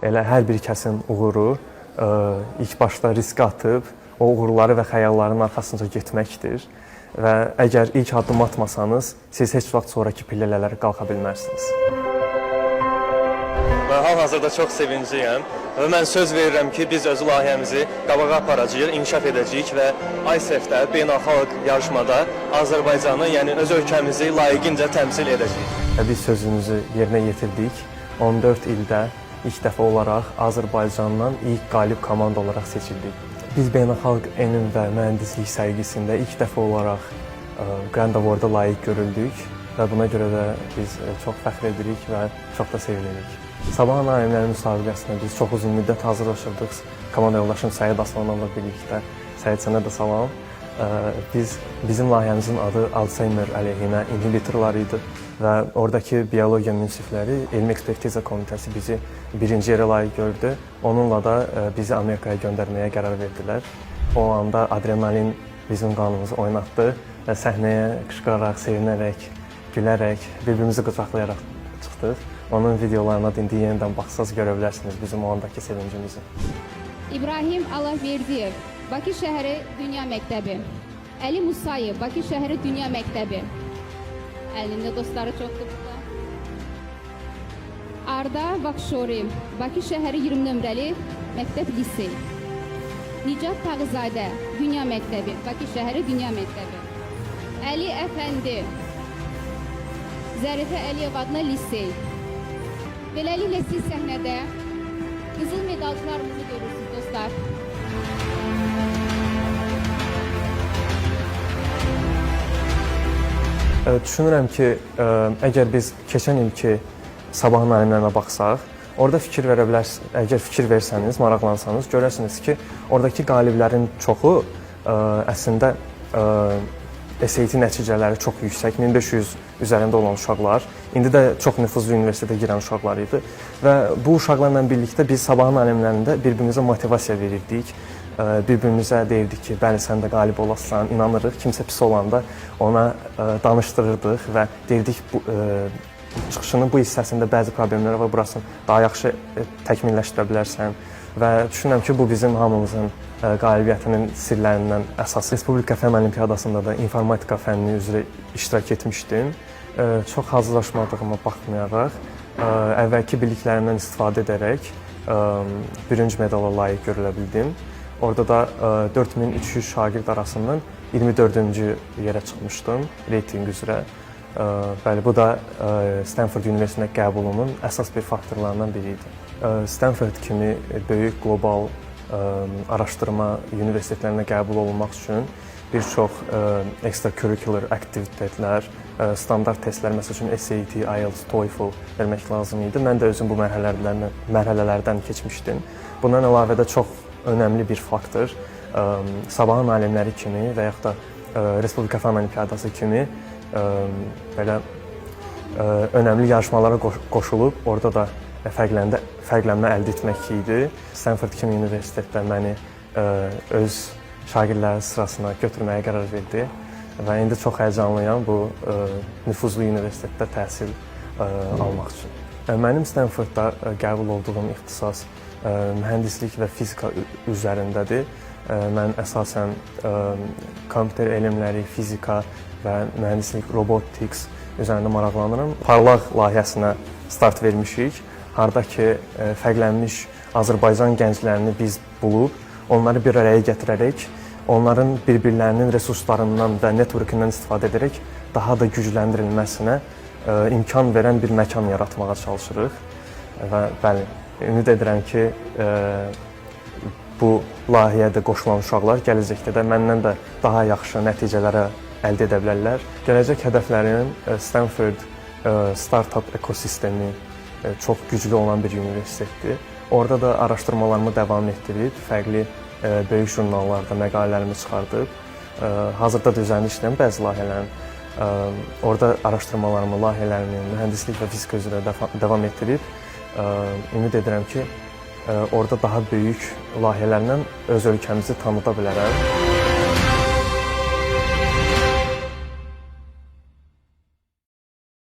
Elə hər bir kəsin uğuru ilk başda risk atıb o uğurları və xəyalların arxasınca getməkdir. Və əgər ilk addım atmasanız, siz heç vaxt sonrakı pillələrə qalxa bilməzsiniz. Mən hal-hazırda çox sevincliyəm və mən söz verirəm ki, biz öz layihəmizi qabağa aparacağıq, inkişaf edəcəyik və ISEF-də beynəlxalq yarışmada Azərbaycanı, yəni öz ölkəmizi layiqincə təmsil edəcəyik. Və biz sözümüzü yerinə yetirdik. 14 ildə ilk dəfə olaraq Azərbaycandan ilk qalib komanda olaraq seçildik. Biz beynəlxalq elm və mühəndislik sərgisində ilk dəfə olaraq Grand Award-a layiq görüldük və buna görə də biz çox fəxr edirik və çox da sevinirik. Sabahın alimləri müsabiqəsinə biz çox uzun müddət hazırlaşırdıq. Komanda yoldaşım Səid Aslanovla birlikdə. Səid, sənə də salam. Bizim layihəmizin adı Alzheimer əleyhinə inhibitorlar idi və oradakı biologiya münsifləri Elmi Ekspertiza Komitəsi bizi birinci yerə layiq gördü. Onunla da bizi Amerikaya göndərməyə qərar verdilər. O anda adrenalin bizim qanımızı oynatdı və səhnəyə qışqıraraq, sevinərək, gülərək, bir-birimizi qucaqlayaraq çıxdıq. Onun videolarına da indi yenidən baxsaz görə bilərsiniz bizim o andakı sevincimizi. İbrahim Allahverdiyev, Bakı şəhəri Dünya Məktəbi. Əli Musayev, Bakı şəhəri Dünya Məktəbi. Əlinin də dostları çoxdur burada. Arda Vakşori, Bakı şəhəri 20 nömrəli məktəb lisey. Nicat Tağızadə, Dünya Məktəbi, Bakı şəhəri Dünya Məktəbi. Əli Əfəndi, Zərifə Əliyeva adına lisey. Beləliklə siz səhnədə qızıl medalçılarımızı görürsünüz dostlar. Düşünürəm ki, əgər biz keçən ilki Sabahın alimlərinə baxsaq, orada fikir verə bilərsiniz, əgər fikir versəniz, maraqlansanız, görərsiniz ki, oradakı qaliblərin çoxu əslində SAT nəticələri çox yüksək, 1500 üzərində olan uşaqlar, indi də çox nüfuzlu universitetə girən uşaqlar idi və bu uşaqlarla birlikdə biz Sabahın alimlərində bir-birimizə motivasiya verirdik. Bir-birimizə deyirdik ki, bəli, sən də qalib olasan, inanırıq. Kimsə pis olanda ona danışdırırdıq və deyirdik bu çıxışının bu hissəsində bəzi problemlər var, burasını daha yaxşı təkmilləşdirə bilərsən və düşünürəm ki, bu bizim hamımızın qalibiyyətinin sirlərindən əsası. Respublika Fənn Olimpiyadasında da informatika fənni üzrə iştirak etmişdim. Çox hazırlaşmadığıma baxmayaraq, əvvəlki biliklərimdən istifadə edərək bürünc medala layiq görülə bildim. Orada da 4300 şagird arasından 24-cü yerə çıxmışdım reytinq üzrə. Bəli, bu da Stanford Universitetinə qəbulumun əsas bir faktorlarından biri idi. Stanford kimi böyük qlobal araşdırma universitetlərinə qəbul olunmaq üçün bir çox extracurricular aktivitetlər, standart testlər, məsəl üçün SAT, IELTS, TOEFL vermək lazım idi. Mən də özüm bu mərhələlərdən keçmişdim. Bundan əlavə də çox önəmli bir faktor Sabahın alimləri kimi və yaxud da Respublika Fənn Olimpiyadası kimi belə önəmli yarışmalara qoşulub orada da fərqlənmə əldə etmək idi. Stanford kimi universitetdə məni öz şagirdləri sırasına götürməyə qərar verdi və indi çox həyəcanlıyam bu nüfuzlu universitetdə təhsil almaq üçün. Mənim Stanfordda qəbul olduğum ixtisas mühəndislik və fizika üzərindədir. Mən əsasən kompüter elmləri, fizika və mühəndislik, robotics üzərində maraqlanıram. Parlaq layihəsinə start vermişik. Harda ki, fərqlənmiş Azərbaycan gənclərini biz bulub, onları bir araya gətirərək, onların bir-birlərinin resurslarından və networkindən istifadə edərək daha da gücləndirilməsinə imkan verən bir məkan yaratmağa çalışırıq. Və bəli, ümid edirəm ki, bu layihəyə də qoşulan uşaqlar gələcəkdə də məndən də daha yaxşı nəticələrə əldə edə bilərlər. Gələcək hədəflərim Stanford startup ekosistemi çox güclü olan bir universitetdir. Orada da araşdırmalarımı davam etdirib, fərqli böyük jurnallarda məqalələrimi çıxardıb, hazırda da üzərində işləyən bəzi layihələrin orada araşdırmalarımı, layihələrimi mühəndislik və fizika üzrə davam etdirib, ümid edirəm ki, orada daha böyük layihələrlə öz ölkəmizi tanıda bilərəm.